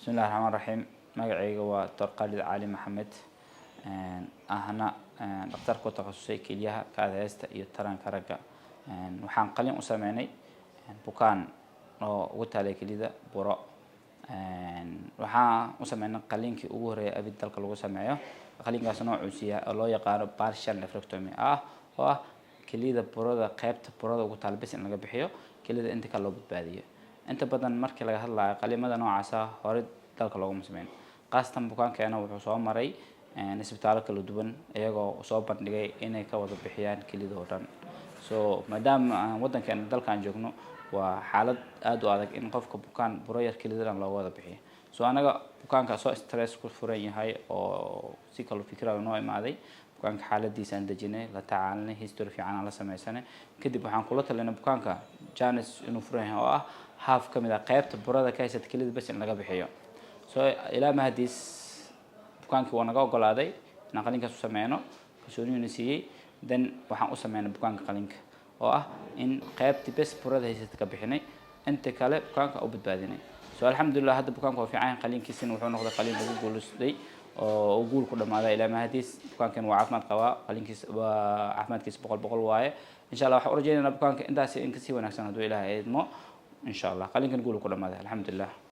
Bismillahi Raxmaan Raxiim. Magacayga waa Dr. Khalid Cali Maxamed, ahna dhakhtar ku takhasusay kelyaha, kaadiheysta iyo taranka ragga. Waxaan qalin u sameynay bukaan oo ugu taalay kelida buro. Waxaan u sameynay qaliinkii ugu horreeyay abid dalka lagu sameeyo. Qaliinkaas noocuusu yahay oo loo yaqaano partial nephrectomy ah, oo ah kelida burada, qeybta burada ugu taal bes in laga bixiyo, kelida inta kale loo badbaadiyo. Inta badan markii laga hadlayo qaliimada noocaas ah, hore dalka looguma sameyn. Khaasatan bukaankeena wuxuu soo maray isbitaallo kala duwan, iyagoo soo bandhigay inay ka wada bixiyaan kelida oo dhan. So maadaama aan waddankeena, dalkaan joogno, waa xaalad aada u adag in qofka bukaan buro yar kelida dhan looga wada bixiyo. So anaga bukaanka soo stress ku furan yahay oo si kalo fikrayo noo imaaday, bukaanka xaaladiisa aan dejinay, la tacaalinay, history fiican aan la sameysanay. Kadib waxaan kula talinay bukaanka chance inuu furan yahay, oo ah half ka mid ah qeybta burada ka haysata kelida bes in laga bixiyo. So ilaa mahadiis, bukaankii waa naga ogolaaday inaan qaliinkaas u sameyno, kalsooniyuuna siiyey. Then waxaan u sameynay bukaanka qaliinka oo ah in qeybtii bes burada haysata ka bixinay, inta kale bukaanka u badbaadinay. So alxamdulilah, hadda bukaanka waa fiican yahay. Qaliinkiisina wuxuu noqday qaliin lagu guulaystay oo guul ku dhamaaday. Ilaa mahadiis, bukaankan waa caafimaad qabaa, qaliinkiis waa caafimaadkiisa 100% waaye. Insha Allah waxaan u rajaynaynaa bukaanka intaasi in kasii wanaagsan hadduu Ilaahay idmo, insha Allah. Qaliinkan guul ku dhamaaday, alxamdulilah.